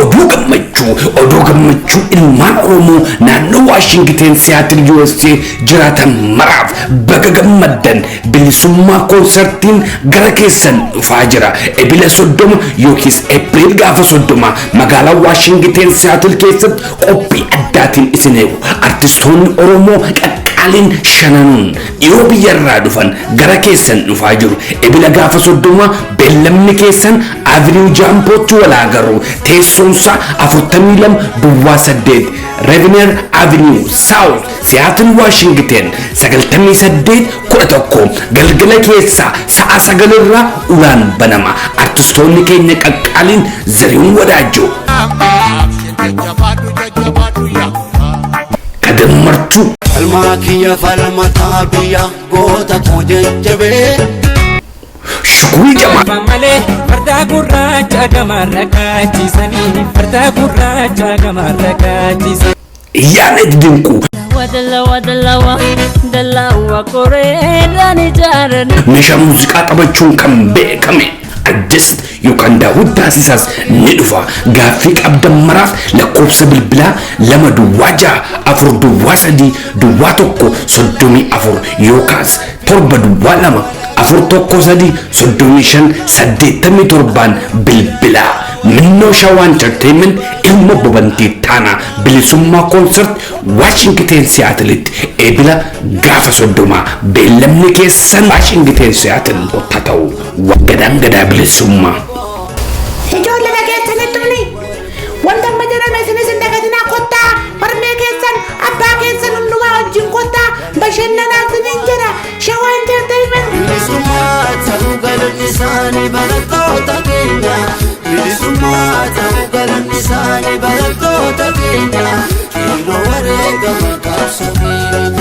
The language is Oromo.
Oduu gammachuu, oduu gammachuu ilmaan Oromoo naannoo Waashingiten Siyaatil USA jiraatan maraaf baga gammaddan. Bilisummaa koonsartiin gara keessan dhufaa jira. Ebila 30 yookiis April gaafa 30 magaalaa Waashingiten Siyaatil keessatti qophii addaatiin isin eegu. Artistoonni Oromoo qaqqaaliin shananuun dhiyoo biyyarraa dhufan gara keessan dhufaa jiru. Ebila gaafa 30 beellamni keessan Avenue Jambootti wal agarru. Teessoonsaa 42 08 Rainier Avenue South, Seattle, Washington 9811. Galgala keessaa sa'a 9 irraa ulaan banama. Artistoonni keenya qaqqaaliin Zarihuun Wadaajoo, Kadir Martuu, Falmaa kiyya falmataa biyya goota koo jajjabee. Shukurii Jamaa, Malee farda gurraacha gamarra kaachisanii, farda gurraacha gamarra kaachisanii. Yaanet Dinquu, Dalawa dalawa dalawa koreedhaan ijaaranii. Meeshaa muuziqaa taphachuun kan beekame Adjust yookaan Daawud Taasisaas ni dhufa. Gaaffii qabdan maraaf lakkoofsa bilbilaa 2 06 4 03 01 34 yookaas 7 02 4 1 3 35 87n bilbilaa. Minnoo Shawaa Entertainment, ilma bobantii taanaa, bilisummaa koonsert Waashingiten Siyaatilitti eebila gaafa 30 beellamni keessan Waashingiten Siyaatil ta'u. Gadaan gadaa bilisummaa. Ijoollee, dhageessanitti tuni wanta amma jedhame isinis hin dagatinaa. Kottaa, harmee keessan, abbaa keessan hundumaa wajjin kottaa bashannanaa isiniin jedha Shawaa Entertainment. Bilisummaa ta'uu galanni isaanii barattoota keenya. Bilisummaa ta'uu galanni isaanii barattoota keenya. Qeerroo wareegama qabsoo keenya.